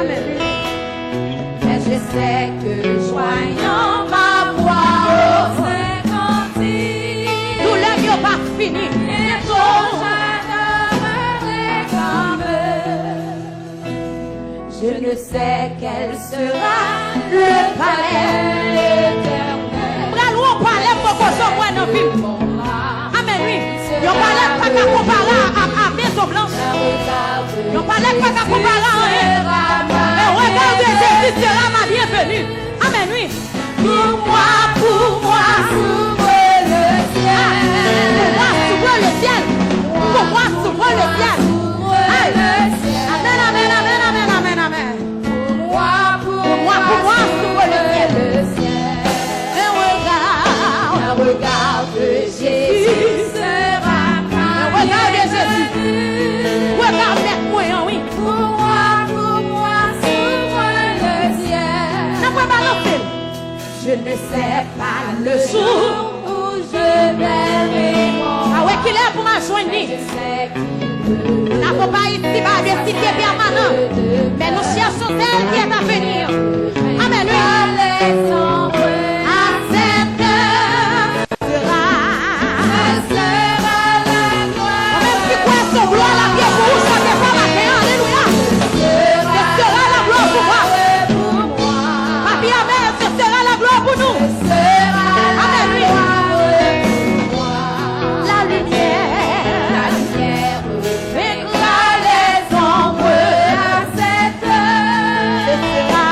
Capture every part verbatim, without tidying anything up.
Amen. Mais je sais que joignant ma voix au saint cantique, doulè m yo pa fini. Bientôt j'adorerai comme eux. Je ne sais quel sera le palais éternel. M pral wè yon palè m poko janm wè nan vi m. Amen, wi. Yon palè k pa ka konpare a, a, a Maison Blanche. Yon palè k pa ka konpare a anyen. Un regard de Jésus sera ma bienvenue. Amen, wi. Pour moi, pour moi, s'ouvre le ciel. Ah, pour moi, s'ouvre le ciel. Pour moi, s'ouvre le ciel. Amen, amen, amen, amen, amen, amen. Pour moi, pour moi, pour moi, s'ouvre le ciel. Un regard, un regard de Jésus sera ma bienvenue. Un regard de Jésus. Regard mèt mwen an, wi. Pour moi, pour moi, s'ouvre le ciel. N ap rebalanse l. Je ne sais pas le jour où je verrai mon roi. Ah ouais, kilè pou m al jwenn li? Nous n'avons pas ici-bas de cité permanente, mais nous cherchons celle qui est à venir. Amen, wi. À cette heure sera, sera la gloire. Ou menm ki kwè se yon glwa l ap ye pou ou, chante sa maten an, alelouya. Ce sera la gloire pour moi. Papi, amen, ce sera la gloire pour nous. Amen, wi. La lumière, la lumière vaincra les ombres à cette heure. Ce sera,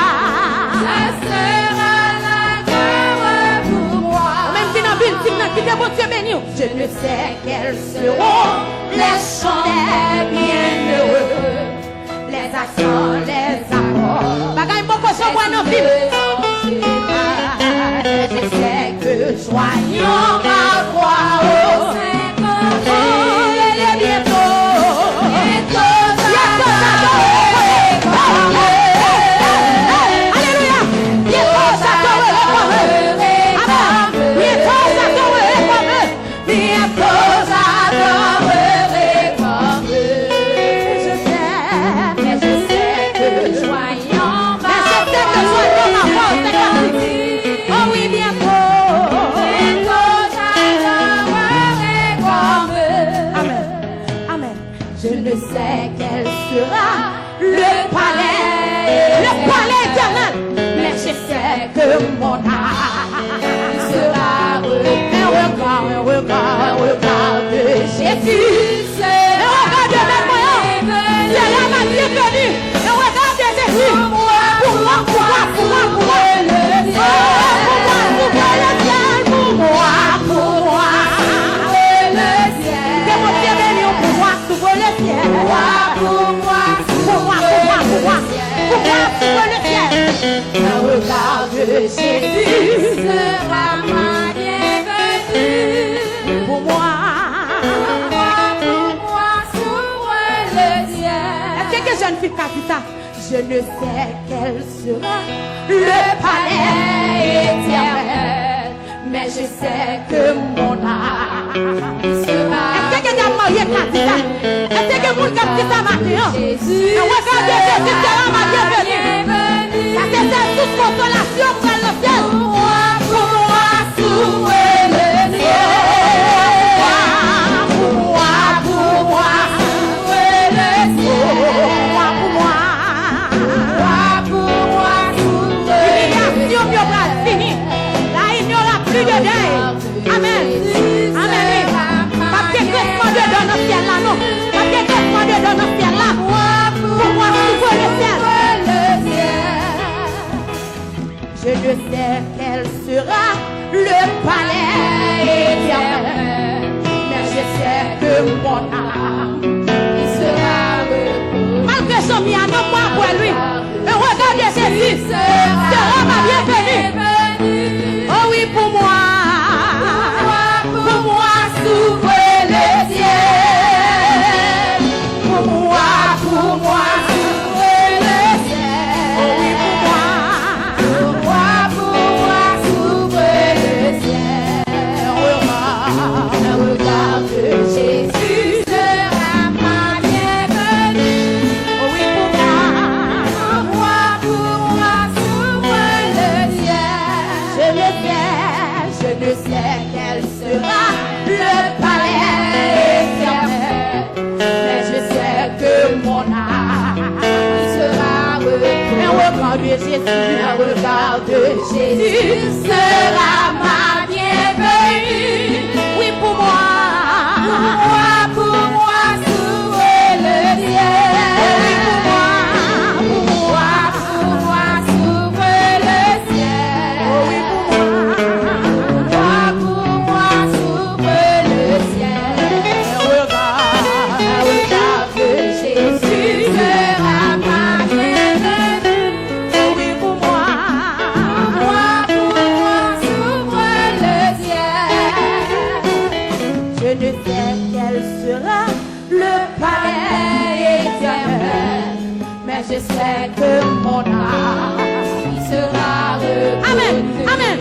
ce sera la gloire pour moi. Ou menm ki nan building nan, kite Bondye beni w. Je ne sais quels seront les chants des bienheureux, les accents, les accords. Bagay m poko janm wè nan vi m. Je sais que joignant ma voix au saint cantique, bientôt, bientôt j'adorerai comme eux. Alelouya. Bientôt j'adorerai comme eux. Amen. Bientôt j'adorerai comme eux. Bientôt j'adorerai comme eux. Mais je sais, mais je sais que joignant ma voix, oh oui, bientôt, bientôt j'adorerai comme eux. Amen. Amen. Je ne sais quel sera le palais, le palais éternel, mais je sais que mon âme sera re-, un regard, un regard, un regard de Jésus. Un regard de mèt mwen an. Sera ma bienvenue. Un regard de Jésus. Pour moi, pour moi, pour moi, pour moi. Oh, pour moi, s'ouvre le ciel, pour moi, pour moi. Que Bondye beni w, pour moi, s'ouvre le ciel. Pour moi, pour moi, pour moi, pour moi. Pour moi, s'ouvre le ciel. Jésus sera ma bienvenue. Pour moi, pour moi, s'ouvre le ciel. Est-ce que quelqu'un fi ka di sa? Je ne sais quel sera le palais éternel, mais je sais que mon âme sera. Èske gen dam marye k ap di sa? Èske gen moun k ap di sa maten an? Jésus sera ma bienvenue. Sa se sèl sous konsolasyon pou al nan syèl. Pour moi, pour moi, s'ouvre le ciel. Pour moi, pour moi, s'ouvre le ciel. Pour moi, pour moi. Pour moi, pour moi, s'ouvre le ciel. Imiliasyon m yo pral fini. La, il n'y aura plus de deuil. Amèn. Amèn, wi. P ap gen grinsman de dan nan syèl la, non. P ap gen grinsman de dan nan syèl la. Pour moi, s'ouvre le ciel. Je ne sais quel sera le palais éternel, mais je sais que mon âme y sera reposée. Malgré jan m ye a, non, m pral wè l, wi. Un regard de Jésus sera ma bienvenue. Oh oui, pour moi, pour moi, s'ouvre le ciel. Pour moi, pour moi, s'ouvre le ciel. Oh oui, pour moi. Pour moi, pour moi, s'ouvre le ciel. Un regard, un regard de Jésus sera ma bienvenue. Oh oui, pour moi. Pour moi, pour moi, s'ouvre le ciel. Je ne sais, je ne sais quel sera le palais éternel. Mais je sais que mon âme y sera reposée. Un regard de Jésus, un regard de Jésus sera ma bienvenue. Oui, pour moi. Pour moi, pour moi, s'ouvre le ciel. Oui, pour moi. Pour moi, pour moi, s'ouvre le ciel. Oh oui, pour moi. Pour moi, pour moi, s'ouvre le ciel. Un regard, un regard de Jésus sera ma bienvenue. Oh oui, pour moi. Pour moi, pour moi, s'ouvre le ciel. Je ne sais quel sera le palais éternel, mais je sais que mon âme y sera reconnu. Amen, amen.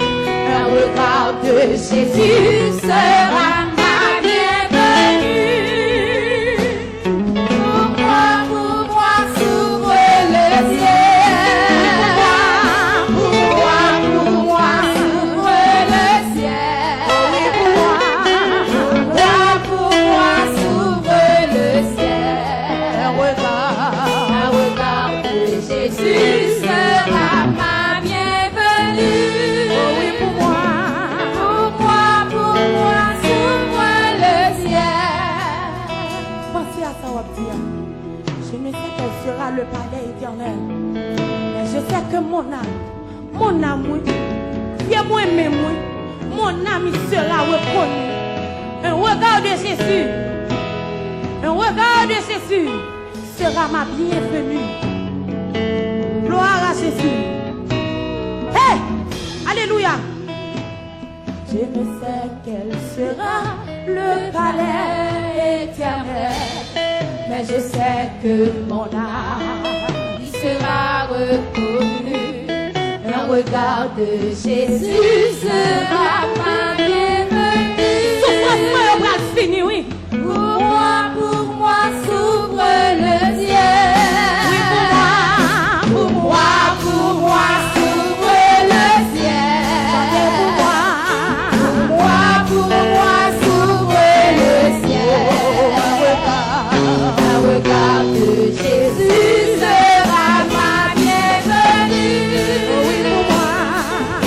Un regard de Jésus sera ma bienvenue. Pour moi, pour moi, s'ouvre le ciel. Pour moi, pour moi, pour moi, s'ouvre le ciel. Pour moi, pour moi, s'ouvre le ciel. Un regard, un regard de Jésus sera ma bienvenue. Oh oui, pour moi. Pour moi, pour moi, s'ouvre le ciel. Panse a sa w ap di a. Je ne sais quel sera le palais éternel. Mais je sais que mon âme, mon âme, oui, zye mwen menm, oui, mon âme, il sera reconnu. Un regard de Jésus, un regard de Jésus sera ma bienvenue. Gloire à Jésus. Hey! Alléluia! Je ne sais quel sera le palais éternel, mais je sais que mon âme y sera reconnue. Un regard de Jésus sera ma bienvenue. Soufrans mwen yo pral fini, wi. Pour moi, pour moi, s'ouvre le ciel. Oui, pour moi. Pour moi, pour moi, s'ouvre le ciel. Chantez pour moi. Pour moi, pour moi, s'ouvre le ciel. Un regard de Jésus sera ma bienvenue. Oui, pour moi.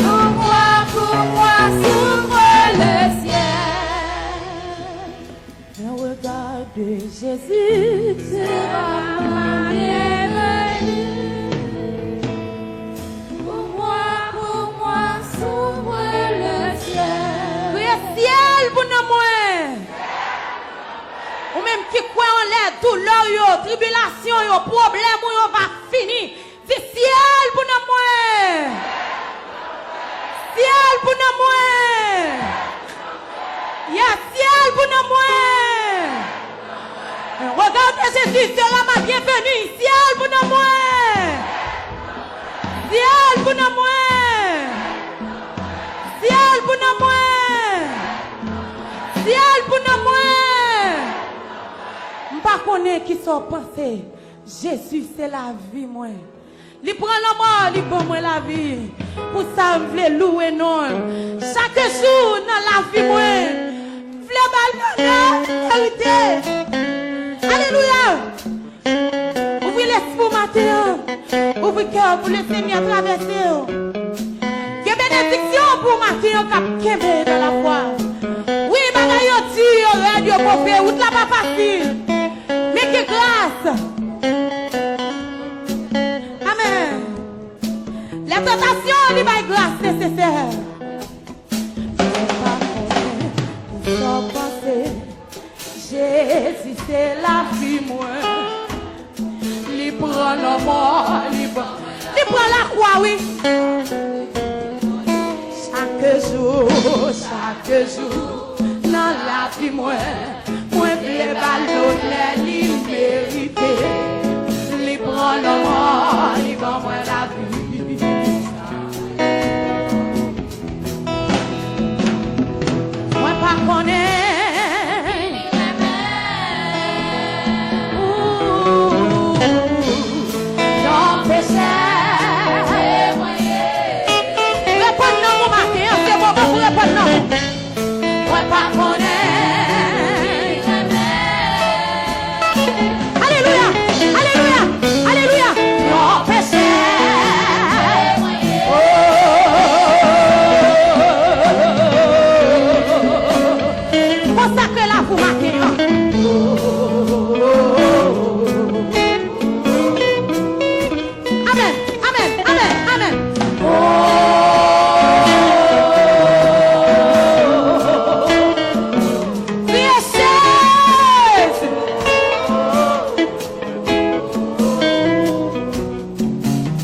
Pour moi, pour moi, s'ouvre le ciel. Un regard de Jésus sera ma bienvenue. Pour moi, pour moi, s'ouvre le ciel. Kriye syèl pou nanm mwen. Ou menm ki kwè anlè doulè w yo, tribilasyon yo, pwoblèm ou yo va fini. Di syèl pou nanm mwen. Jezi sera ma bienvenue. Syèl pou nanm mwen. Syèl pou nanm mwen. Syèl pou nanm mwen. Syèl pou nanm mwen. M pa konnen kisa w panse. Jezi se lavi mwen. Li pran lanmò, li ban mwen lavi. Pou sa, m vle louwe non l. Chak jou nan lavi mwen, m vle ba l onè li merite. Alelouya! Ouvri lespri w maten an. Ouvri kè w pou Lesenyè travèse w. Gen benediksyon pou w maten an k ap kenbe nan lafwa. Wi, bagay yo di, yo rèd, yo move, wout la pa fasil. Men gen gras. Amèn. Lè tantasyon li bay gras nesesè. Mwen pa konnen sa w panse. Jezi se lavi mwen. Li pran lanmò, li pran, li pran lakwa, wi. Chak jou, chak jou, nan lavi mwen, mwen vle ba l onè li merite. Li pran lanmò, li ban mwen lavi. Mwen pa konnen. Ooh, yon pechè. Reponn non mwen maten an, se moman pou reponn non. Mwen pa konnen. Alelouya! Alelouya! Alelouya! Yon pechè. Oh! Konsakre lavi w maten an. Amèn, amèn, amèn, amèn. Oh, Jezi.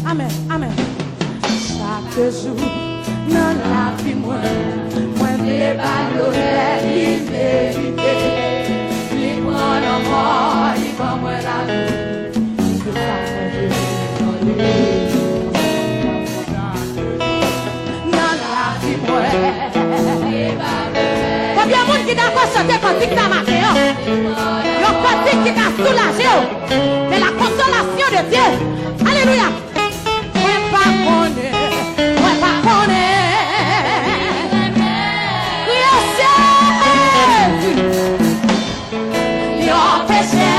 Amèn, amèn. Chak jou nan lavi mwen, mwen vle ba l onè li merite. Li pran lanmò, li ban mwen lavi. Se sa mwen vle tande. Nan lavi mwen. Konbyen moun ki dakò chante kantik sa maten an? Yon kantik ki ka soulaje w. C'est la consolation de Dieu. Alelouya. Mwen pa konnen, mwen pa konnen. Kriye Jezi. Yon pechè.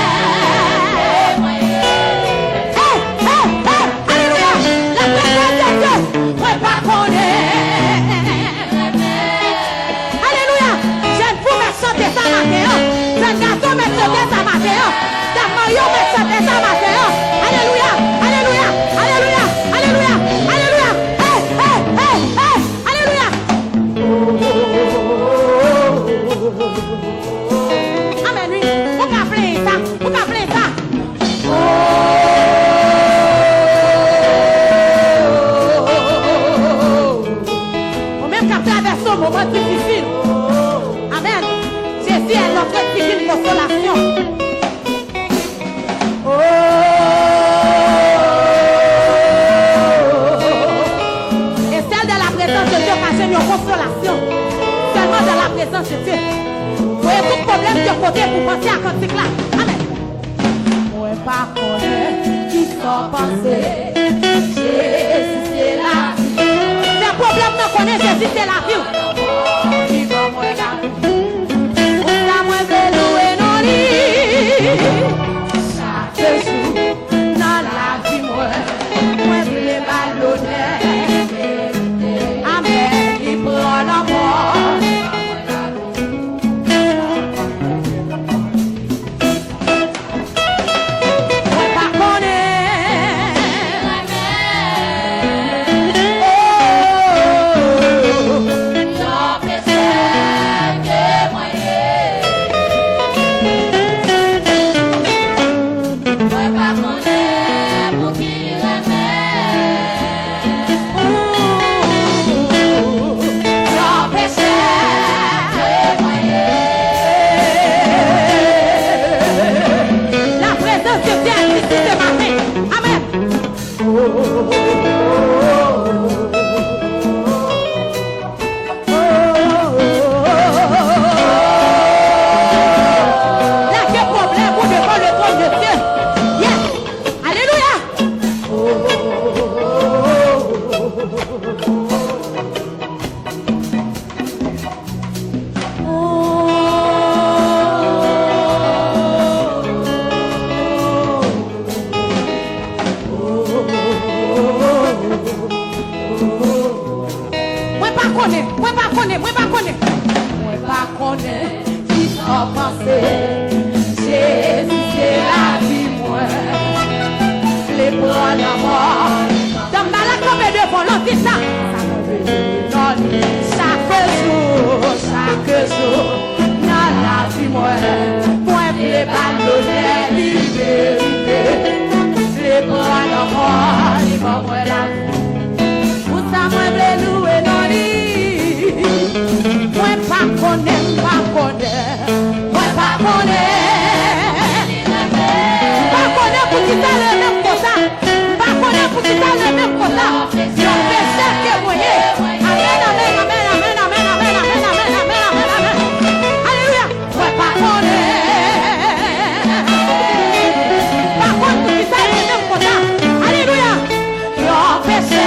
Hey, hey, hey, alelouya. La présence de Dieu. Mwen pa konnen. Alelouya. Jèn fou mèt chante sa maten an. Jèn gason mèt chante sa maten an. Dam marye w mèt chante sa maten an. Alelouya, alelouya, alelouya, alelouya, alelouya. Hey, hey, hey, hey. Alelouya. Amèn, wi. Ou ka plenyen sa. Ou ka plenyen sa. Ou menm k ap travèse yon moman difisil. Amèn. Jésus est notre divine consolation. Oh. E sèl dans la présence de Dieu ka jwenn yon konsolasyon. Sèlman dans la présence de Dieu. Voye tout pwoblèm de kote pou panse a kantik la. Amèn. Mwen pa konnen kisa w panse. Jezi se lavi. Fè pwoblèm nan konnen Jezi se lavi w. Li ban mwen lavi. Pou sa mwen vle louwe non li. Chak jou nan lavi mwen, mwen vle ba l onè. Amèn, li pran lanmò. Mwen pa konnen. Oh, konnen, mwen pa konnen, mwen pa konnen. Mwen pa konnen kisa w panse. Jezi se lavi mwen. Vle pran nan mò. Danm malad kanpe devan lòt sa. Sa kanpe devan lòt. Chak jou, chak jou, nan lavi mwen. Mwen vle ba l lonè li merite. Vle pran nan mò li ban mwen lavi. Pou sa mwen vle louwe non li. Mwen pa konnen, m pa konnen. Mwen pa konnen. M pa konnen poukisa l renmen m konsa. M pa konnen poukisa l renmen m konsa. Yon pechè ke mwen ye. Amèn, amèn, amèn. Alelouya. Mwen pa konnen. Pa konn poukisa l renmen m konsa. Alelouya. Yon pechè.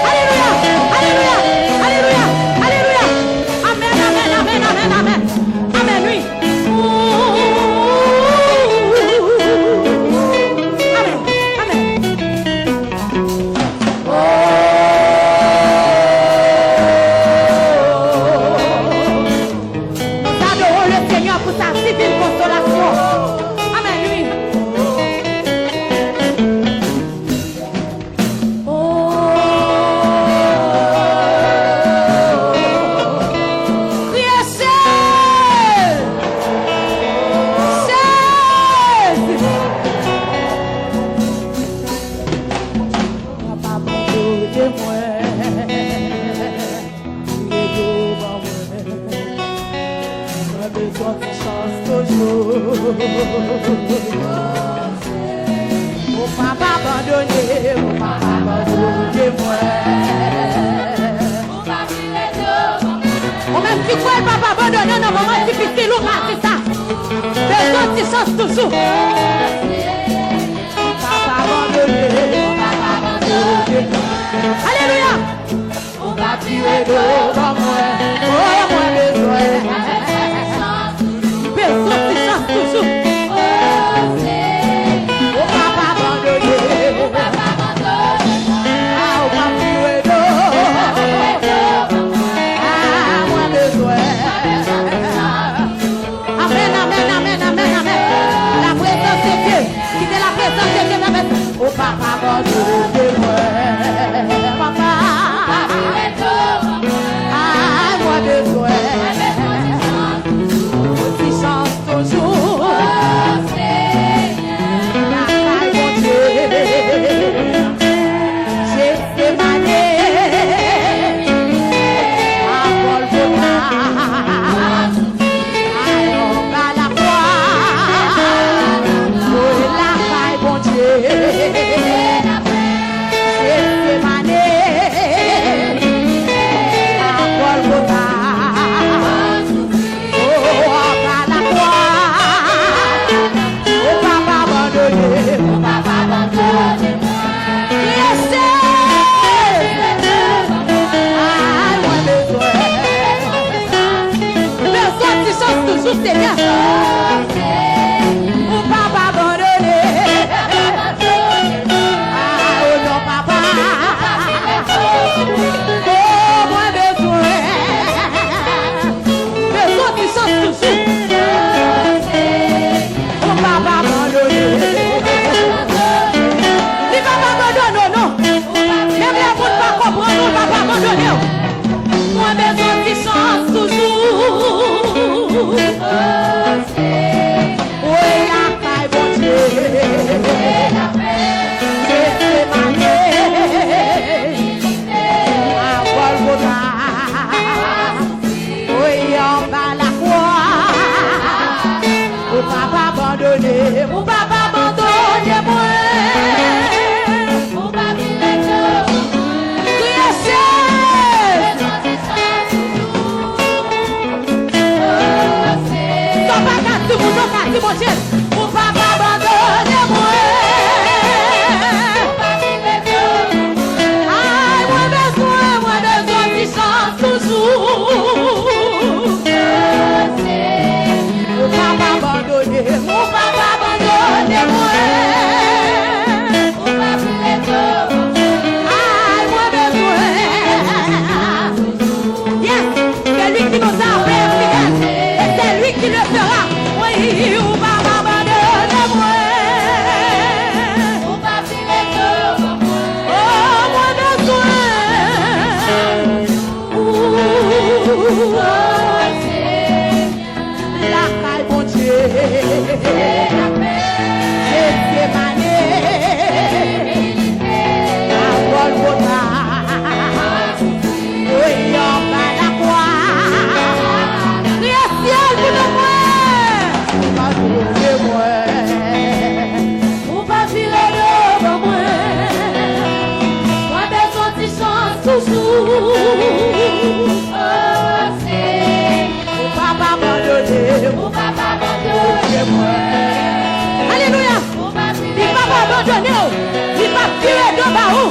Alelouya. Alelouya. Alelouya. Alelouya. Amèn, amèn, amèn, amèn, amèn. Amèn, wi. Amèn. Amèn. Nous adorons le Seigneur pour sa divine consolation. Amèn, wi. Oh. Kriye Jezi! Jezi! Papa, papa, papa, papa. Kriye devan mwen. Mwen bezwen ti chans toujou. Ou p ap abandone, ou p ap abandone mwen. Ou menm ki kwè l p ap abandone nan moman difisil, ou pa di sa. Bezwen ti chans toujou. Ou p ap abandone, ou p ap abandone mwen. Alelouya! Ou p ap vire do ban mwen. Oh, mwen bezwen. Bezwen ti chans toujou. Ou p ap abandone. Ah, ou p ap vire do. Ah, mwen bezwen. Amèn, amèn, amèn, amèn, amèn. La prezans de Dye. Kite la prezans de Dye travèse. Ou p ap abandone mwen, papa. Ay, mwen bezwen. Ti chans toujou. Lakay Bondye. Jetsemane. A Gòlgota. Anba lakwa, mwen lakay Bondye. ba ou.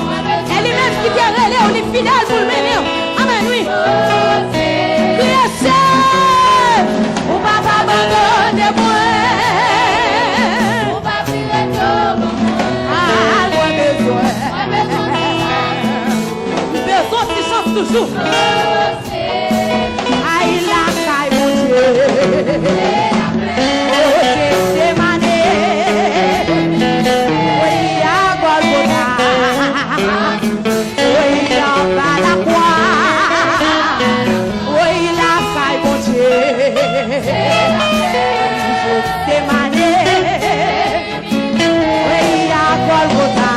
E li menm ki te rele w, li fidèl pou l mennen w. Amèn, wi. Kriye, Senyè, ou p ap abandone mwen. Al, mwen bezwen. M bezwen ti chans toujou. Ay, lakay Bondye. O Jetsemane. Wi, a Gòlgota. Wi, anba lakwa. Wi, lakay Bondye. Jetsemane. Wi, a Gòlgota.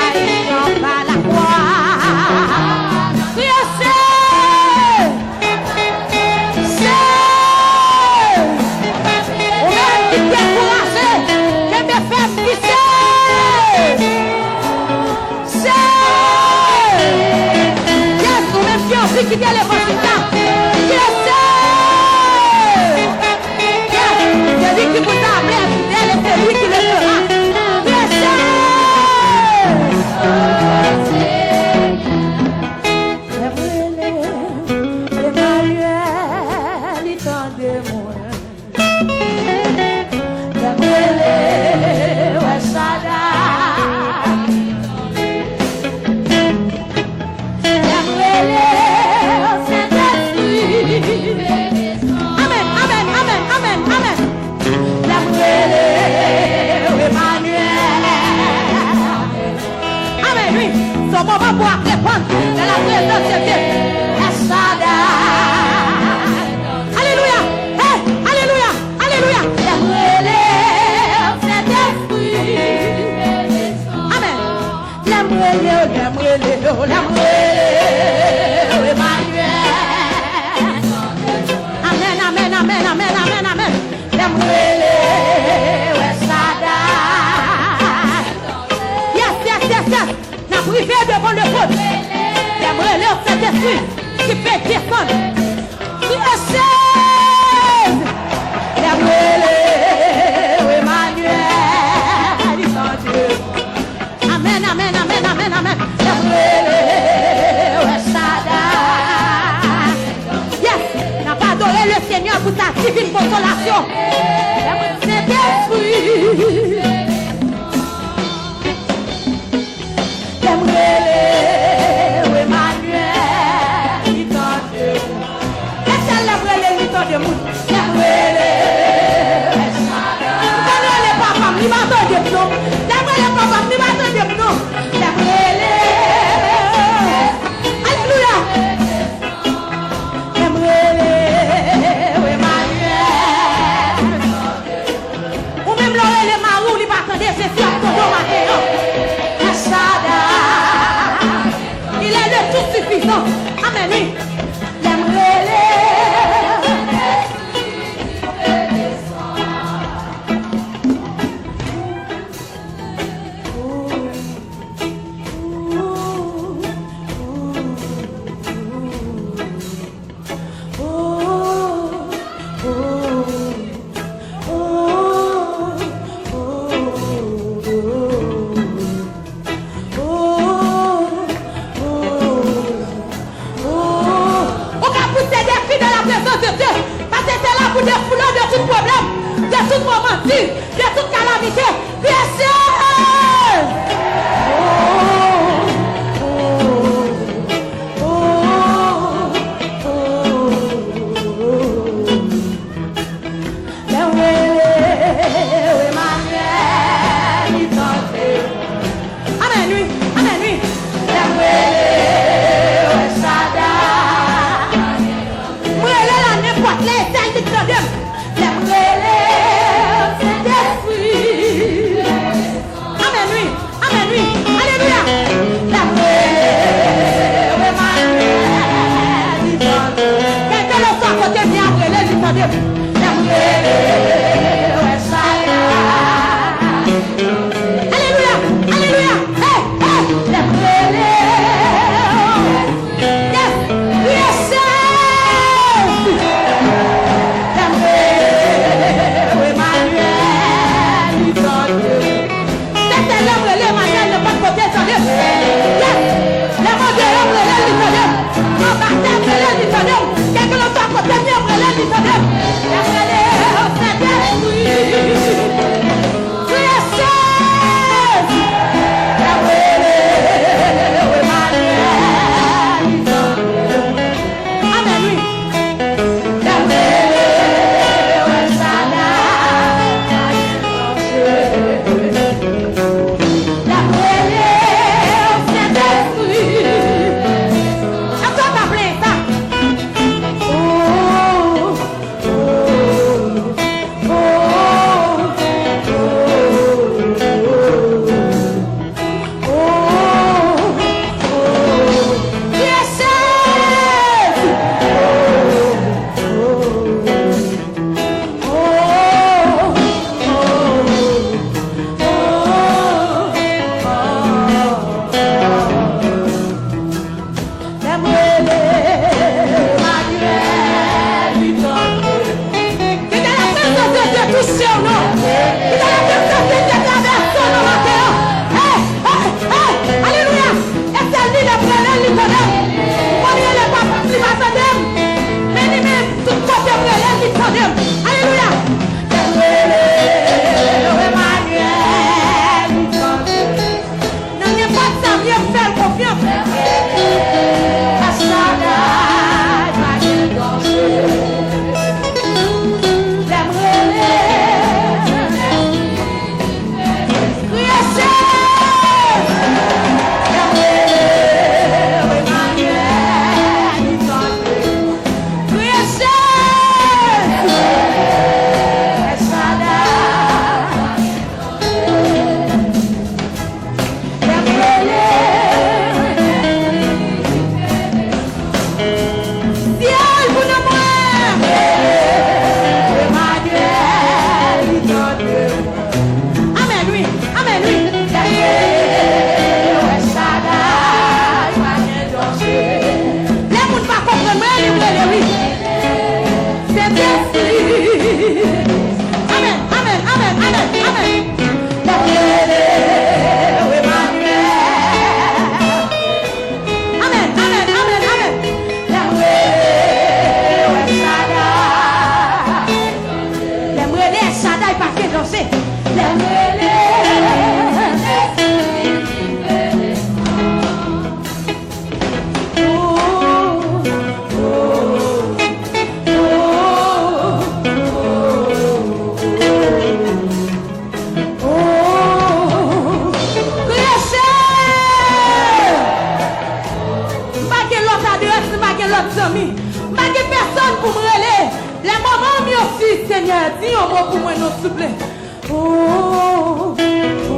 Ay, anba lakwa. Kriye, Senyè! Senyè! Ou menm ki dekouraje, kenbe fèm, di, Senyè! Senyè! Yes, ou menm ki anvi kite levanjil la, di, Senyè! Yes, se li ki pou ta plè fidèl e se li ki le fera. Yes, Senyè! Lè m rele, Emmanuel, li tande mwen. Lè m rele, wè Chada. Lè m rele, Sentespri. Amèn, amèn, amèn, amèn, amèn. Lè m rele, Emmanuel. Amèn, wi. Se yon moman pou w ap reponn nan la prezans de Dye. El Shaddai. Alelouya. Hey, alelouya. Alelouya. Lè m rele w, Sentespri. Amèn. Lè m rele w, lè m rele w, lè m rele w, Emmanuel. Amèn, amèn, amèn, amèn, amèn, amèn. Lè m rele w, El Shaddai. Yes, yes, yes, yes. N ap rive devan le tròn. Lè m rele w, Sentespri, ki pe desann. Kriye, Jezi! Lè m rele w, Emmanuel, li tande. Amèn, amèn, amèn, amèn, amèn. Lè m rele w, El Shaddai. Yes! N ap adore le Senyè pou sa divin konsolasyon. Lè m rele Sentespri. Lè m rele w, Emmanuel, li tande. Èske lè m rele l, li tande mwen? Lè m rele, m konn rele papa m, li pa tande m non. Lè m rele papa m, li pa tande m non. Lè m rele, alelouya. Lè m rele w, Emmanuel. Ou menm lè w rele mari w, li pa tande, Jezi ap tande w maten an. El Shaddai, il est le tout suffisant. Amèn, wi. Lè m rele. Di yon mo pou mwen non, souple. Oh, oh, oh, oh, oh.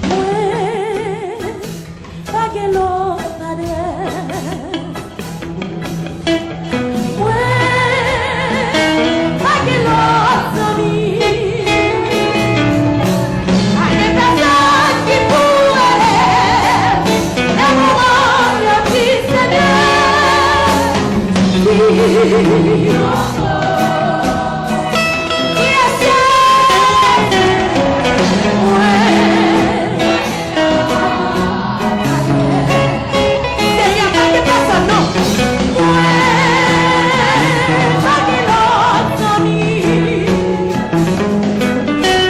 Mwen pa gen lòt adrès. Mwen pa gen lòt zanmi. Pa gen pèsonn ki pou ede m nan moman yo di Senyè. Kiyès mwen? Senyè, pa gen pèsonn non. Mwen pa gen lòt zanmi.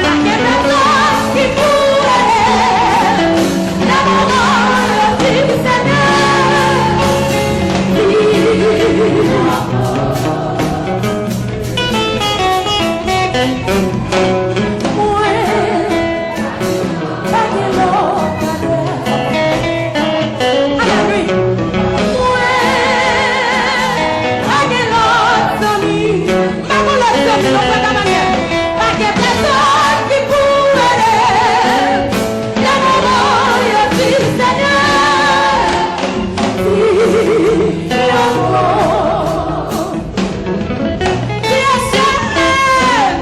Pa gen pèsonn ki pou ede m nan moman yo di Senyè. Mwen pa gen lòt adrès. Alelouya. Mwen pa gen lòt zanmi. M pa gen lòt zanmi non, frè Gamaliel. Pa gen pèsonn ki pou ede m nan moman yo di Senyè. Di yon mo. Kiyès mwen?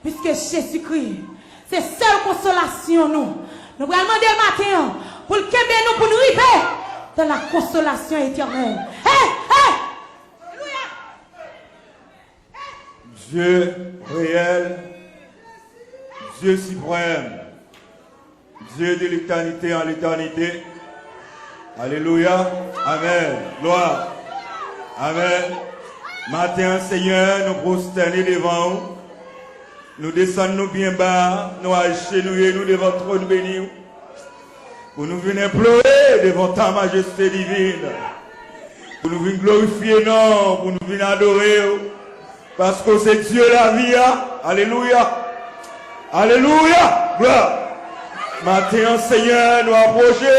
Piske Jezikri se sèl konsolasyon nou, nou pral mande l maten an pou l kenbe nou, pou n rive dans la consolation éternelle. Hey, hey! Alelouya! Dieu réel, Dieu suprême, Dieu de l'éternité en l'éternité. Alelouya. Amèn. Glwa. Amèn. Maten an, Senyè, nou pwostène devan ou. Nou desann nou byen ba, nou ajenouye nou devan twòn beni ou. Pou nou vin enplore devan ta majeste divin. Pou nou vin glorifye non, pou nou vin adore ou. Paske w se Dye lavi a. Alelouya. Alelouya. Glwa. Maten an, Senyè, nou apwoche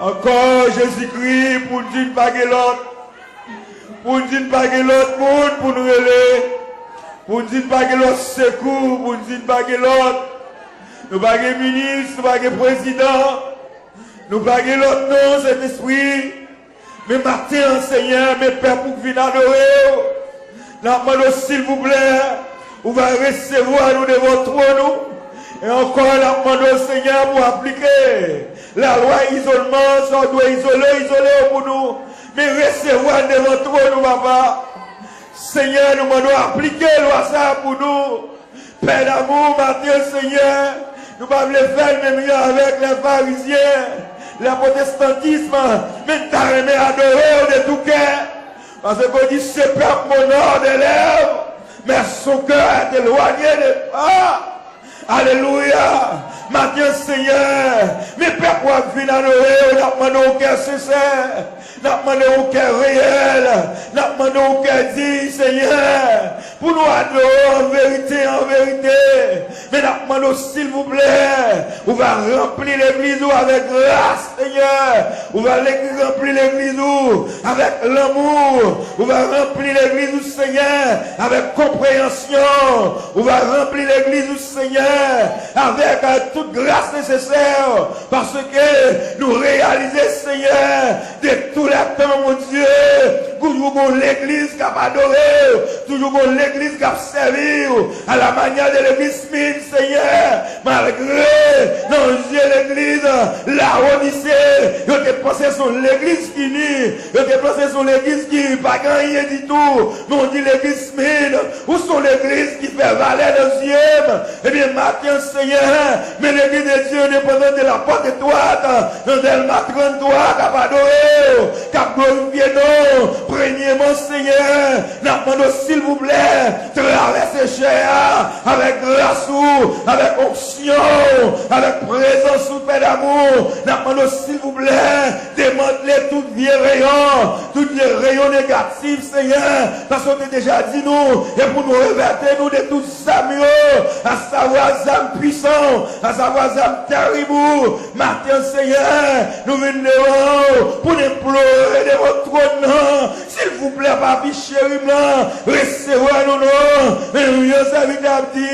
ankò Jezikri pou n di n pa gen lòt. Pou n di n pa gen lòt moun pou n rele. Pou n di n pa gen lòt sekou. Pou n di n pa gen lòt. Nou pa gen minis, nou pa gen prezidan. Nou pa gen lòt non, Sentespri. Men maten an, Senyè, men pèp ou k vin adore w. N ap mande w, silvouplè, ou va resevwa nou devan twòn ou. E ankò, n ap mande w, Senyè, pou w aplike lalwa izolman, sa w dwe izole, izole w pou nou. Men resevwa n devan twòn ou, papa. Senyè, nou mande w aplike lwa sa a pou nou. Pè damou, maten, Senyè, nou pa vle fè l menm jan avèk lè farizyen, lè pwotestantism, men n ta renmen adore w de tou kè. Paske w di, ce peuple m'honore des lèvres, mais son cœur est éloigné de moi. Alelouya! Maten, Senyè, men pèp w ap vin adore w, n ap mande w kè sensè, n ap mande w kè reyèl, n ap mande w kè diy, Senyè, pou nou adore w an verite, an verite. Men n ap mande w, silvouplè, ou va ranpli legliz ou avèk gras, Senyè. Ou va ranpli legliz ou avèk lanmou. Ou va ranpli legliz ou, Senyè, avèk konpreyansyon. Ou va ranpli legliz ou, Senyè, avèk tout gras nesesè. Paske nou reyalize, Senyè, de tou lè tan, Bondye, toujou gon legliz k ap adore w, toujou gon legliz k ap sèvi w, à la manière de l'église Smyrne, Senyè, malgre nan zye legliz Lawodise, yo te panse se yon legliz fini, yo te panse se yon legliz ki pa gen anyen ditou, men w di legliz Smyrne, ou se yon legliz ki fè valè nan zye m. Ebyen, maten an, Senyè, men legliz de Dye endepandan de la pòt etwat, nan Dèlma tranntwa, k ap adore w, k ap glorifye non w. Premyeman, Senyè, n ap mande w, silvouplè, travèse chè a avèk gras ou, avèk onksyon ou, avèk prezans ou, Pè damou. N ap mande w, silvouplè, demantle tout vye reyon, tout vye reyon negatif, Senyè, paske w te deja di nou, e pou nou revète nou de tout zam yo, asavwa zam pwisan, asavwa zam tèrib ou. Maten, Senyè, nou vin devan w pou n enplore devan twòn nan. Silvouplè, Papi cheri m lan, resevwa nou non. Men nou, yon sèvitè ap di,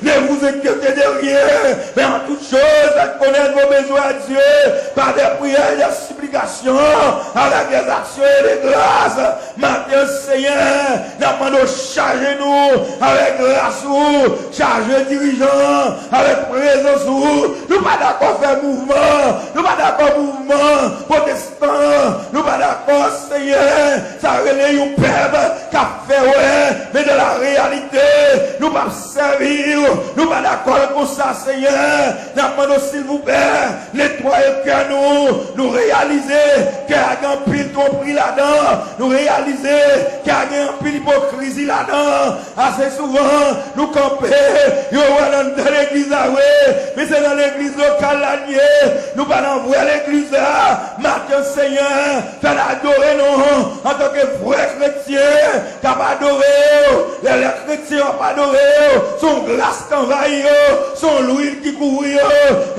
ne vous inquiétez de rien, mais en toute chose, faites connaître vos besoins à Dieu par des prières et des supplications, avec des actions et des grâces. Maten, Senyè, n ap mande w chaje nou avèk gras ou, chaje dirijan avèk prezans ou. Nou pa dakò fè mouvman, nou pa dakò mouvman pwotestan, nou pa dakò, Senyè, sa rele yon pèp k ap fè wè, men dans la réalité, nou p ap sèvi w, nou pa dakò l konsa, Senyè. N ap mande w, silvouplè, netwaye kè nou. Nou reyalize kè a gen anpil twonpri ladan. Nou reyalize kè a gen anpil ipokrizi ladan. Ase souvan, nou kanpe, yo wè n anndan legliz la vre, men se nan legliz lokal la n ye. Nou pa nan vrè legliz la. Maten, Senyè, fè n adore non w antanke vrè kretyen k ap adore w. Lè, lè kretyen yo ap adore w, se yon gras k anvayi yo, se yon lwil ki kouvri yo.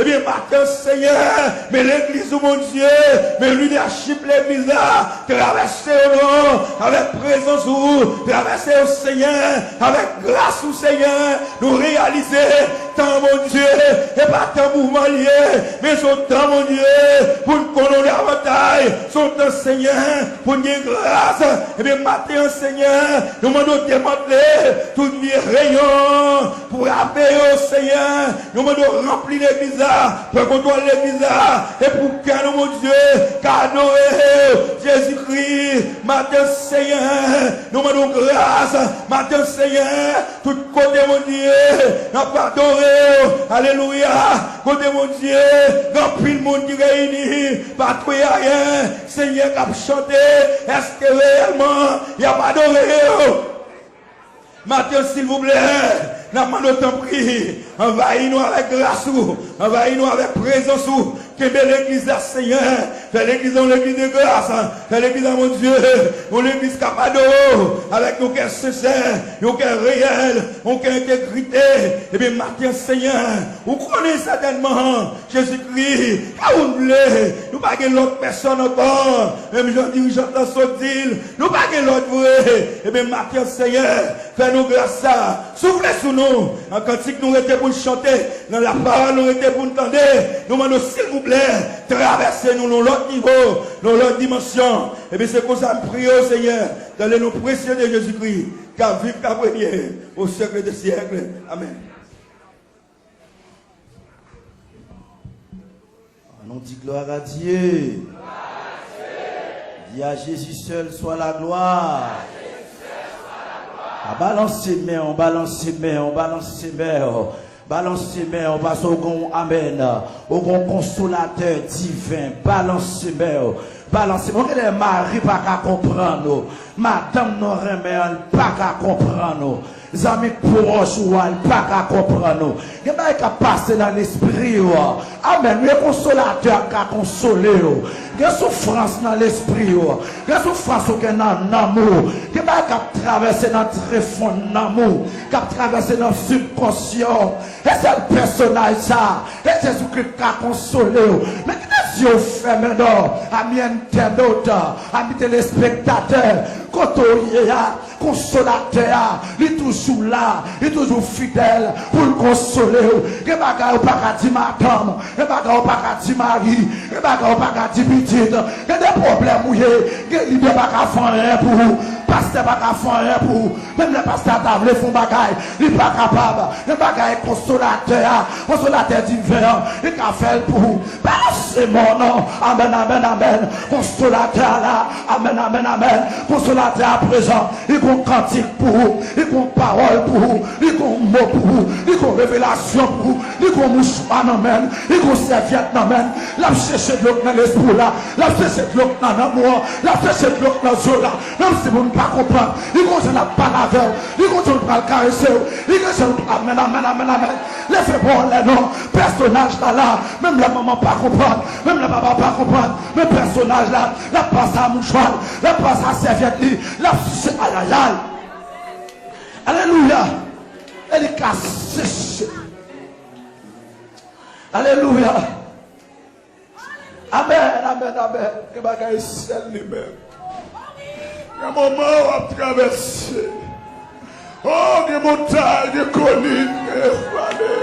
Ebyen, maten, Senyè, men legliz ou, Bondye, men lidèchip legliz la, travèse yo non avèk prezans ou, travèse yo, Senyè, avèk gras ou, Senyè. Nou reyalize Tan, Bondye, e pa tan mouvman li ye, men se yon tan, Bondye, pou n konnen w davantaj. Se yon tan, Senyè, pou n gen gras. Ebyen, maten an, Senyè, nou mande w demantle tout vye reyon pou rape yo, Senyè. Nou mande w ranpli legliz la, pran kontwòl legliz la, e pou kè nou, Bondye, ka adore w. Jezikri, maten, Senyè, nou mande w gras. Maten, Senyè, tout kote, Bondye, n ap adore w. Alelouya. Kote, Bondye, gen anpil moun ki reyini, pa twè ayen, Senyè, k ap chante. Èske reyèlman y ap adore w? Maten, silvouplè, n ap mande w, tanpri, anvayi nou avèk gras ou, anvayi nou avèk prezans ou. Kenbe legliz la, Senyè. Fè legliz la yon legliz de gras. Fè legliz la, Bondye, yon legliz k ap adore w avèk yon kè sensè, yon kè reyèl, yon kè entegrite. Ebyen, maten, Senyè, ou konnen sètènman, Jezikri, e ou n vle. Nou pa gen lòt pèsòn ankò. Menm jan dirijant lan sot di l, nou pa gen lòt vre. Ebyen, maten, Senyè, fè nou gras sa. Soufle sou nou. Nan kantik nou rete pou n chante, nan lapawòl nou rete pou n tande. Nou mande w, silvouplè, travèse nou nan yon lòt nivo, nan yon lòt dimansyon. Ebyen, se konsa m priye w, Senyè, dans le nom précieux de Jésus-Christ, k ap viv, k ap renye au siècle des siècles. Amèn. Ann nou di gloire à Dieu. Di à Jésus seul soit la gloire. A, balanse men w, balanse men w, balanse men w. Balanse men w, paske w gon amèn. Ou gon konsolatè diven. Balanse men w. Balanse men w. Gen de mari pa ka konprann ou. Madanm nou renmen an, li pa ka konprann ou. Zanmi pwòch ou a, li pa ka konprann ou. Gen bagay k ap pase nan lespri w. Amèn. Gen konsolatè k ka konsole w. Gen soufrans nan lespri w. Gen soufrans ou gen nan nanm ou. Gen bagay k ap travèse nan trefon nanm ou, k ap travèse nan sibkonsyan w. E sèl pèsonaj sa, e Jezikri k ka konsole w. Men kite zye w fèmen non, ami entènot, ami telespektatè, kote w ye a, konsolatè a, li toujou la, li toujou fidèl pou l konsole w. Gen bagay ou pa ka di madanm, gen bagay ou pa ka di mari, gen bagay ou pa ka di pitit, gen de pwoblèm ou ye, gen lidè pa ka fè anyen pou ou, pastè pa ka fè anyen pou ou. Menm lè pastè a ta vle fè yon bagay, li pa kapab. Men bagay konsolatè a, konsolatè diven an, li ka fè l pou ou. Balanse men w non. Amèn, amèn, amèn. Konsolatè a la. Amèn, amèn, amèn. Konsolatè a prezan. Li gon kantik pou ou. Li gon pawòl pou ou. Li gon mo pou ou. Li gon revelasyon pou ou. Li gon mouchwa nan men l. Li gon sèvyèt nan men l. L ap chèche dlo k nan lespri w la. L ap chèche dlo k nan nanm ou an. L ap chèche dlo k nan zye w la. Menm si moun pa konprann, li gon jan l ap pale avè w, li gon jan l pral karese w, li gon jan l, amèn, amèn, amèn, amèn. Leve men w anlè non. Pèsonaj la la, menm lè manman pa konprann, menm lè papa pa konprann, men pèsonaj la, l ap pase a mouchwa l, l ap pase a sèvyèt li, l ap sise, ayayay. Alelouya. E li ka sise. Alelouya. Amèn, amèn, amèn. Gen bagay sèl li menm. Gen moman w ap travèse. O, gen montay, gen kolin, gen vale.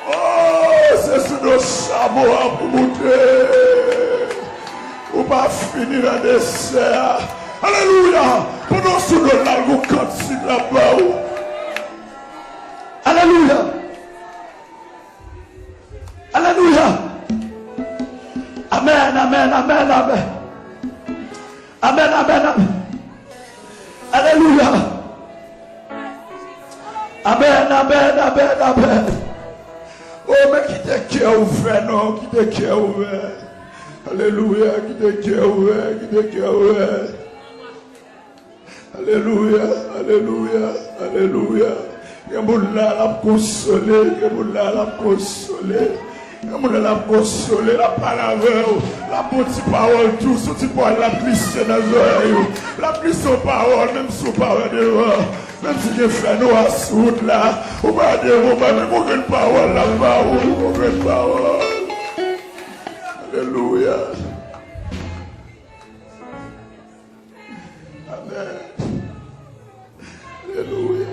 O, se sou do chamo w ap moute. Ou pa fini nan desè a. Alelouya. Pandan w sou do l la, l gon kantik l ap ba ou. Alelouya. Alelouya. Amèn, amèn, amèn, amèn. Amèn, amèn, amèn. Alelouya. Amèn, amèn, amèn, amèn. O, men kite kè ouvè non, kite kè ouvè. Alelouya, kite kè ouvè, kite kè ouvè. Alelouya, alelouya, alelouya. Gen moun la, l ap konsole, gen moun la, l ap konsole. Gen moun la, l ap konsole, l ap pale avè w. L ap ba w ti pawòl dous, yon ti pawòl l ap glise nan zòrèy ou. L ap glise yon pawòl, menm si w pa wè devan. Menm si gen fènwa sou wout la, ou pa wè devan, men yon grenn pawòl l ap ba ou, yon grenn pawòl. Alelouya. Amèn. Alelouya.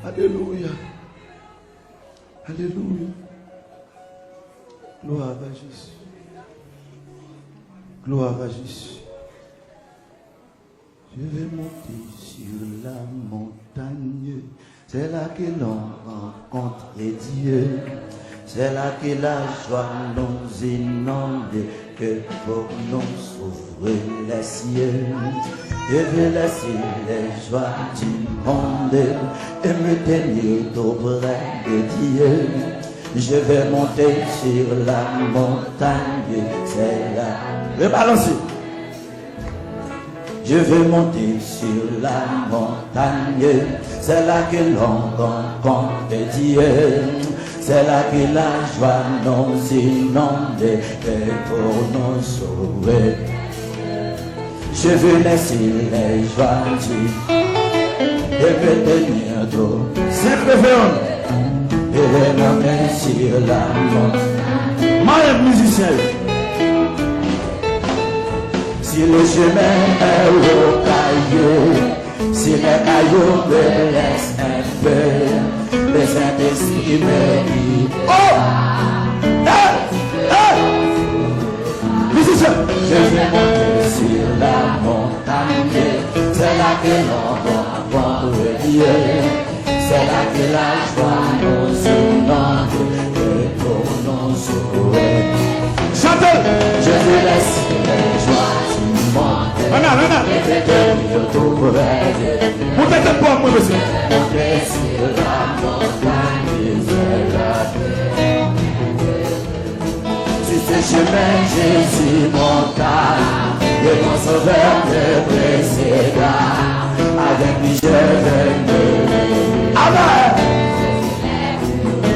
Mwen Alelouya. Alelouya. Gloire à Jésus. Gloire à Jésus. Je vais monter sur la montagne. C'est là que l'on rencontre Dieu. C'est là que la joie nous inonde, que pour nous s'ouvrent les cieux. Je veux laisser les joies du monde et me tenir tout près de Dieu. Je vais monter sur la montagne, c'est là. Rebalanse. Je veux monter sur la montagne, c'est là que l'on rencontre Dieu, c'est là que la joie nous inonde, et pour nous sauver. Je veux laisser les joies du et me tenir droit. Sèt reverann. Et les mains sur la montagne. Maestro mizisyen yo. Si le chemin est rocailleux, si les cailloux me blessent un peu, le Saint-Esprit me dit, oh! Hey! Hey! Mizisyen! Je vais monter sur la montagne, c'est là que l'on rencontre Dieu, c'est là que la joie nous inonde, que pour nous sourit. Chante! Je veux laisser les joies du monde. Ann al, ann al. Monte tèt pa w, mwen, mesye. Sur ce chemin, Jésus monta, et mon sauveur me précéda. Avec lui, je vais me lever. Amen.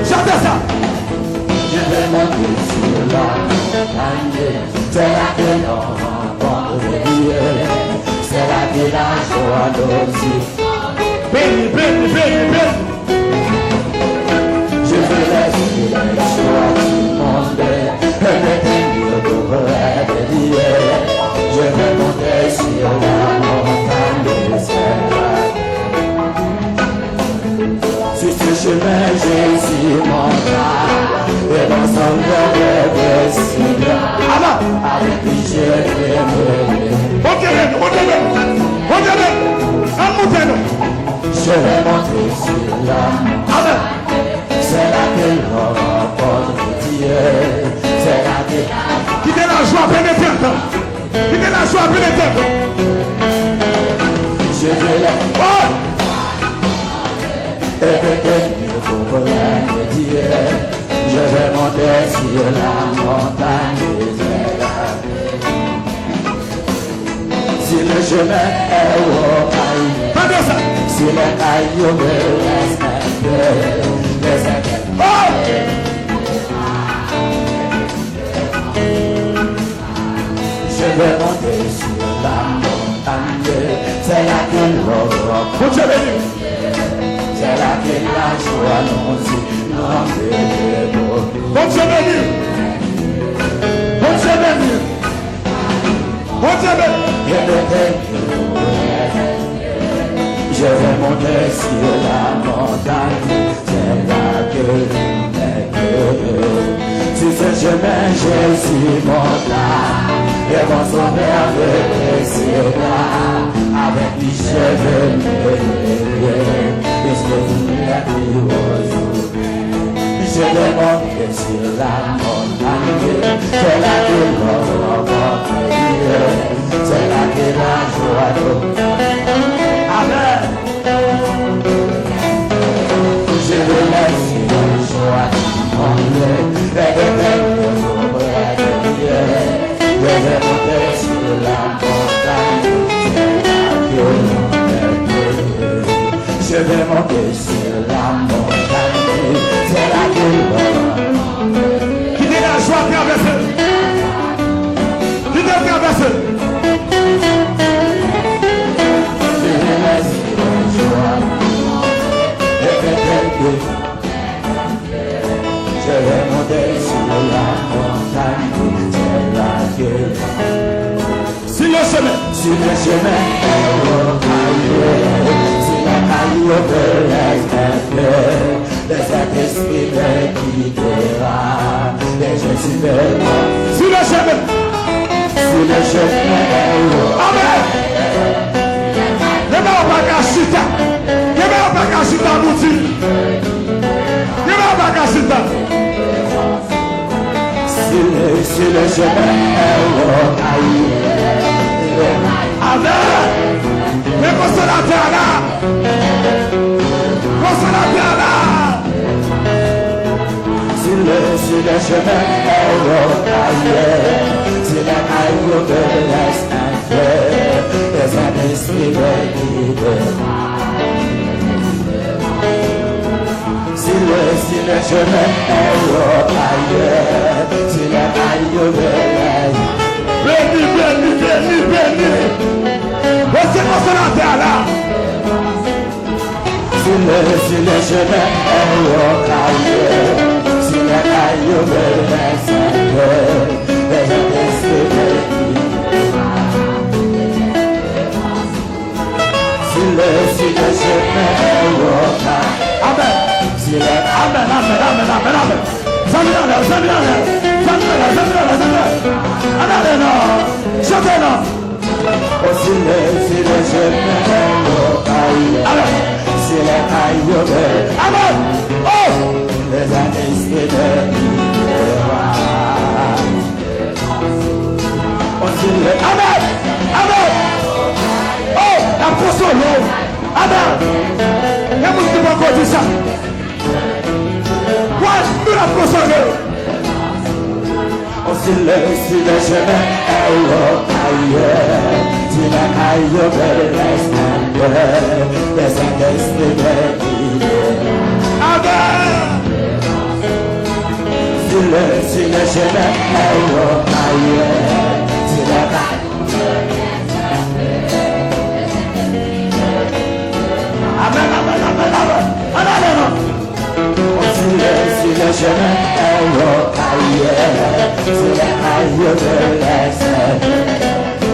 Chante sa. Je vais monter sur la montagne, c'est là que l'on rencontre Dieu, c'est là que la joie nous dit. Béni, béni, béni, béni. Je veux laisser les joies du monde et me tenir tout près de Dieu. Je veux monter sur la montagne, c'est là. Sur ce chemin, Jésus monta, et dans son regard de Seigneur, avec qui je vais me lever. Bondye beni, Bondye beni, Bondye beni. Ann moute non. Je vais monter sur la montagne. Amen. C'est là que l'on rencontre Dieu. C'est là que... Kite lajwa penetre. Kite lajwa penetre. Je vais la... Oh! Et que Dieu pour me dire, je vais monter sur la montagne. Si le chemin est rocailleux, tande sa, si les cailloux me laissent un peu, laissent un peu. Oh! Je vais monter sur la montagne, c'est là que l'on rencontre. Bondye beni. C'est là que la joie nous inonde. Bondye beni. Bondye beni. Bondye beni. Je vais monter sur la montagne, c'est là que l'on est heureux. Sur ce chemin, Jésus monta, et mon sauveur me précéda. Avec lui, je veux me lever, puisque vous êtes heureux. Je vais monter sur la montagne, c'est là que l'on rencontre Dieu, c'est là que la joie nous... Amen. Je vais laisser la joie du monde, et de mettre auprès de Dieu. Je vais monter sur la montagne, c'est là que l'on est heureux. Je vais monter sur la montagne, c'est là que l'on... Kite lajwa travèse. Kite l travèse. Je vais monter sur la montagne, c'est là que... Si le chemin, si le chemin est rocailleux, si les cailloux me laissent un Le Saint-Esprit me guidera, et je suivrai. Si le chemin, si le chemin est long. Amen. Demen w pa ka chita. Demen w pa ka chita, nou di. Demen w pa ka chita. Si le, si le chemin est long, aïe. Amen. Men konsolatè a la. Konsolatè a la. Si le, si le chemin est long, aïe. Si les cailloux me laissent un peu, le Saint-Esprit me guidera. Si le, si le chemin est long, aïe, si les cailloux me laissent. Beni, beni, beni, beni. Mesye konsolatè a la. Si le, si le chemin est long, aïe, si les cailloux me laissent un peu, le Saint-Esprit me guidera. Si le, si le chemin est long. Amen. Si le, amen, amen, amen, amen, amen. Zanmi anlè, zanmi anlè, zanmi anlè, zanmi anlè, zanmi anlè. Ann ale non. Chante non. Oh, si le, si le chemin est long, aïe. Amen. Si les cailloux me, amen. Oh, le Saint-Esprit me guidera. Amen! Amen! Oh, l ap konsole w. Amen! Gen moun ki poko di sa. Wè, nou l ap konsole w. Oh, si le, si le chemin est long, aïe, si les cailloux me laissent un peu, le Saint-Esprit me guidera. Amen! Si le, si le chemin est long, aïe, si les cailloux. Amen, amen, amen, amen. Ann ale non. Si le, si le chemin est long, aïe, si les cailloux me laissent.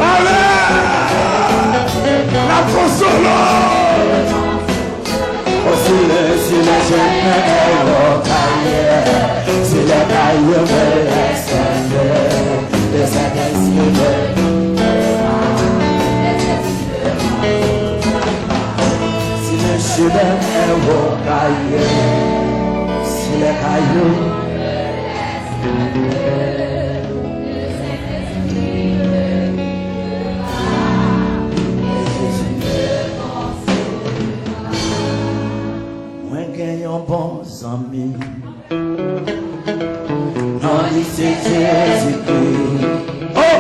Amen! L ap konsole w. Oh, si le, si le chemin est long, aïe, si les cailloux me laissent un peu, le Saint-Esprit me. Si le chemin est long, aïe, si les cailloux. Mwen gen yon bon zanmi. Non li se Jezikri. Oh!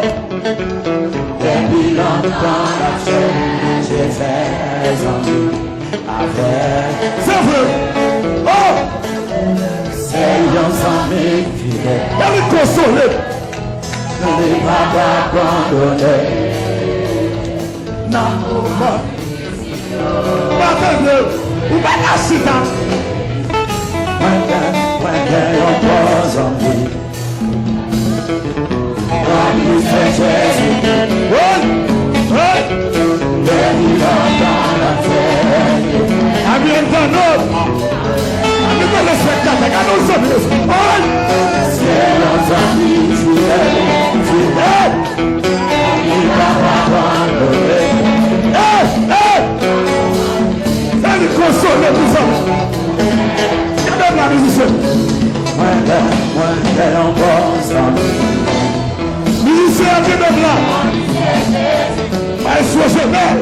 Depi lontan l ap chèche fè zanmi avèk. Se vre. Oh! Se yon zanmi fidèl. E li konsole. Li p ap abandone. Nan moman. Ou pa tande, ou pa ka chita. Mwen gen, mwen gen yon bon zanmi. Zanmi se Jezi. Hey! Hey! Depi lontan l ap fè. Amen, tande. Amen, telespèktatè, gade yon zanmi. Hey! Se yon zanmi fidèl, fidèl. Li pa abandone. Hey! Hey! Fè li konsole pou zanmi. Kenbe m la, mizisyen. Mwen gen, mwen gen yon bon zanmi. Mizisyen an, kenbe m la. Maestro Jemel.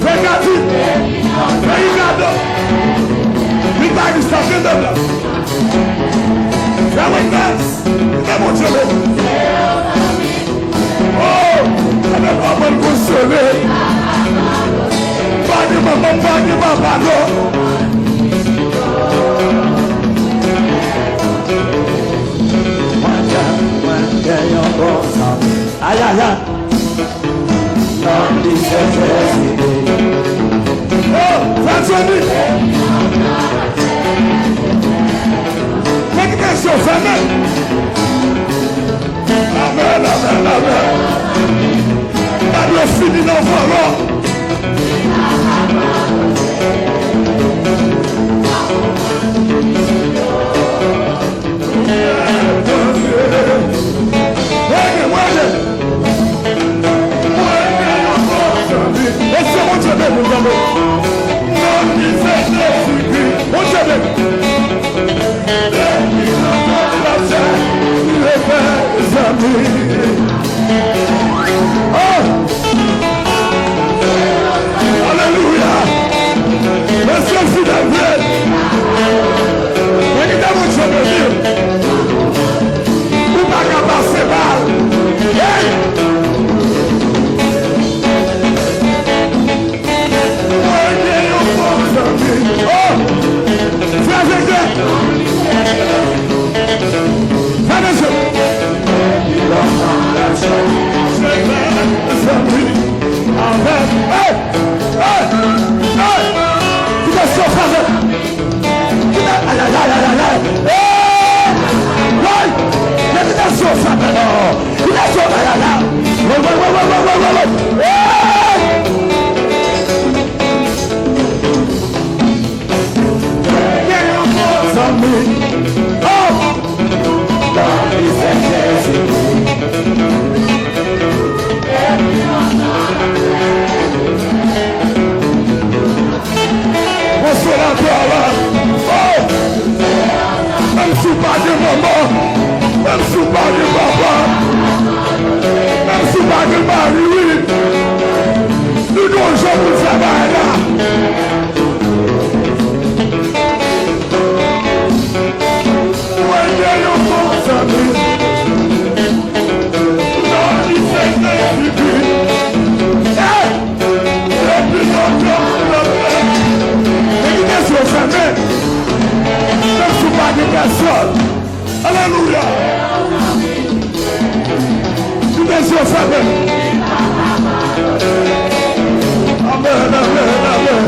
Fè Gadi. Fè Igado. Gitaris la, kenbe m la. Fè Wendens. Fè Bondye beni. Oh, ann al aprann konsole. Pa gen manman, pa gen papa, non. Mwen gen, mwen gen yon bon zanmi. Ay, ay, ay. Non li se Jezi. Oh, Frè Johnny. Mwen kite je w fèmen. Amen, amen, amen. Gade yo fini nan vòlò. Hey! Hey! Hey! Kite sou fè. Kite, ay, ay, ay, ay, ay, ay. Hey! Woy! Men kite sou fè, non. Kite sou, ay, ay, ay. Woy, woy, woy. Hey! Gen yon bon zanmi. Oh! Nan vi se Jezi. Konsolatè la. Oh! Menm si w pa gen manman, menm si w pa gen papa, menm si w pa gen mari, wi. Nou gen yon jan pou n fè bagay la. Mwen gen yon bon zanmi. Non li se Jezikri. Hey! Depi lontan, lontan. Men kite zye w fèmen. Menm si w pa gen pèsòn. Alelouya. Kite zye w fèmen. Amèn, amèn, amèn.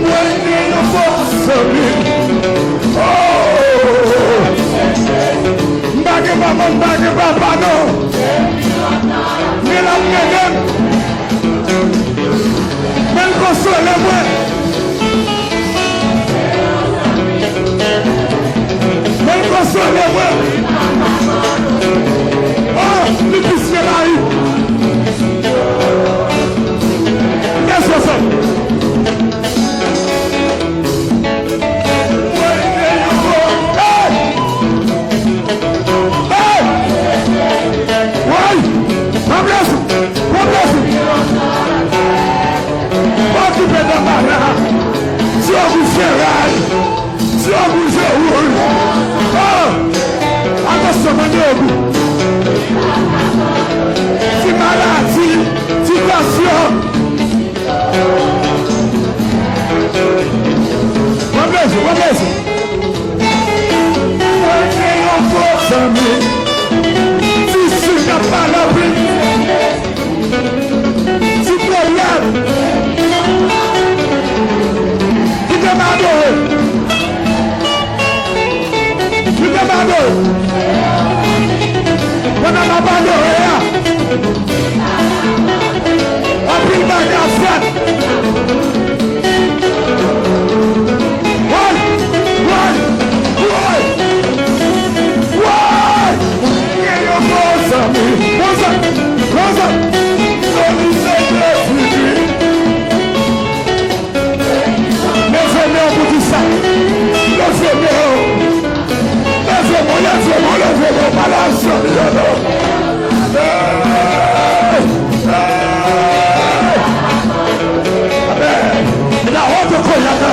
Mwen gen yon bon zanmi. Oh! M pa gen manman, m pa gen papa, non. Men l ap rele m. Men l konsole mwen. Men l konsole mwen. Oh, li plis ke lavi. Kèso sa? Hey! Hey! Woy! Pran plezi! Pran plezi! Pa okipe de bagay la. Ti ogou feray. Ti ogou je wouj. Oh! Atansyon, mande ogou. Ti maladi, ti tansyon. Pran plezi, pran plezi. Mwen gen yon bon zanmi. Ti sik ap pale anpil. Ti pwoblèm. Kite m adore. Kite m adore. Pandan m ap adore a, anpil bagay ap fèt. Woy! Woy! Woy! Woy! Gen yon bon zanmi. Bon zanmi. Bon zanmi. Zanmi se Jezikri. Leve men w pou di sa. Leve men w. Leve men w, leve men w, leve men w, pa lage zanmi yo non. Hey! Hey! Amèn. Mete la honte koyana.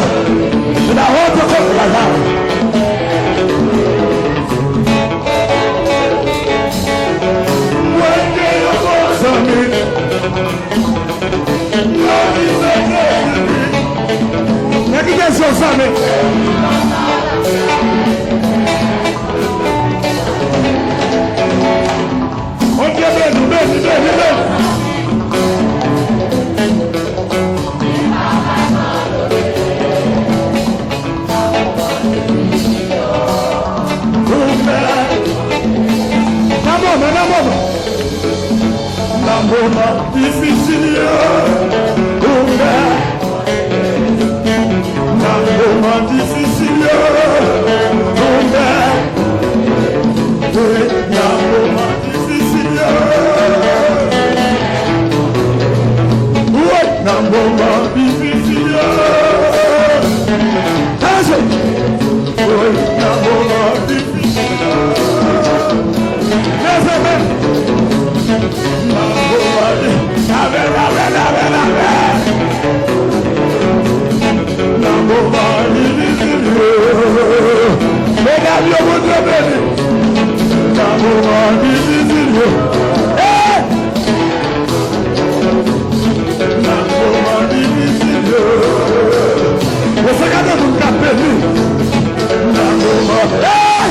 Mete la honte koyana. Mwen gen yon bon zanmi. Nèg ki te zo zanmi. Bondye beni, beni, beni, beni. Nan moman, nan moman. Nan moman difisil yo, ou fè. Nan moman difisil yo, ou fè. Wi, nan moman difisil yo. Wi, nan moman difisil yo. Ase. Wi, nan moman difisil yo. Leve men. Nan moman di-, lave, lave, lave, lave. Nan moman difisil yo. Medam yo, Bondye beni. Nan moman difisil yo. Hey! Nan moman difisil yo. Ou se gade moun k ap beni. Nan moman. Hey!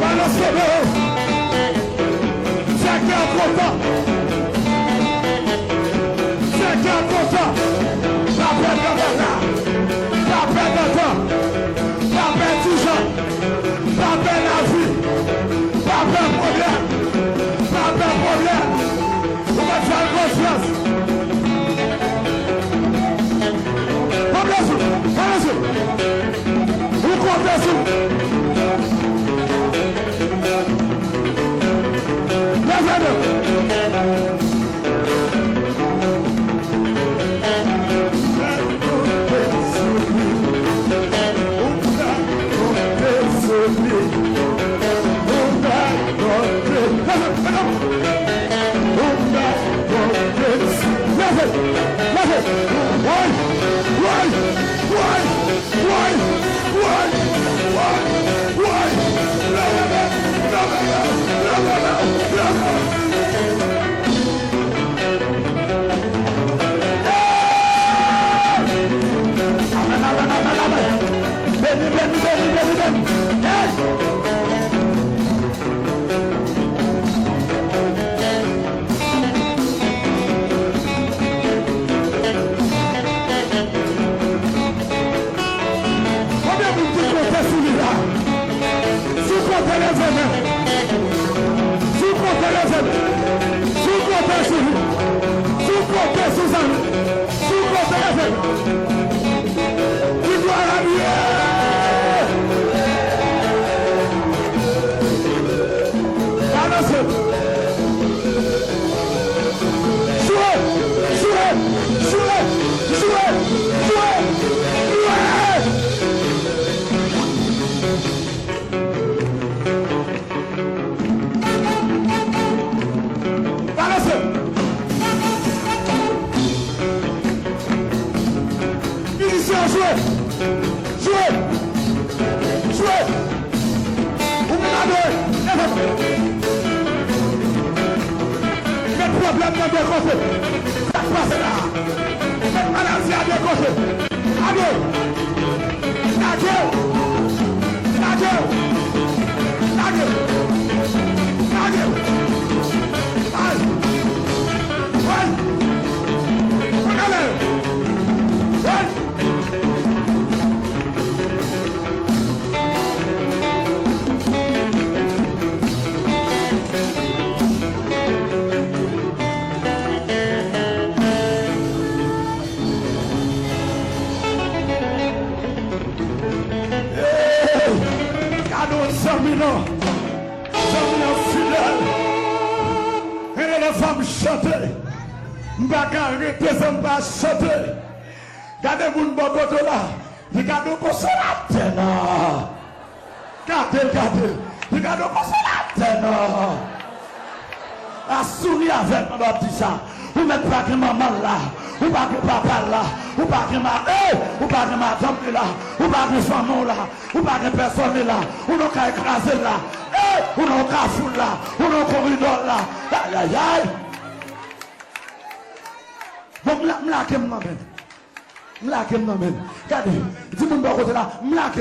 Balanse men w. Sèkè kontan. Sèkè kontan. Pa pèdi batay la. Pa pèdi tan. Pa pèdi jan. Pa pè lavi. Pa pè pwoblèm. Pa pè pwoblèm. Ou mèt fè l konfyans. Konte sou, konte sou. Ou konte sou. Leve men. Beni, beni, beni, beni, beni. Hey! Konbyen moun ki konte sou li la? Si w konte, leve men. Sou kote, sou, sou kote, sou zanmi. Sou kote, sou. Viktwa la, balanse. Jwe, jwe, jwe, jwe, jwe, jwe. Balanse. Mizisyen, jwe. Jwe. Jwe. Ou menm adore. Leve. Met pwoblèm nan de kote. Sa k pase la? Met maladi a de kote. Ade! Lage w! Lage w! Lage w! Lage w! Ay! Ay! Pran ale! Ay! Hey! Gade yon zanmi non. Zanmi an fidèl. Rele lè fò m chante. M pa ka rete san m pa chante. Gade moun bò kote w la. Li gade w konsolatè nan. Gade l, gade l. Li gade w konsolatè nan. A souri avè m pandan w ap di sa. Ou mèt pa gen manman l la. Ou pa gen papa l la. Ou pa gen ma, eh, ou pa gen madanm li la. Ou pa gen fanmi w la. Ou pa gen pèsòn li la. Ou nan kay kraze l la. Eh, ou nan kafou l la. Ou nan koridò l la. Ayayay. Bon, m la, m lage m nan men l. M lage m nan men l. Gade, di moun bò kote la, m lage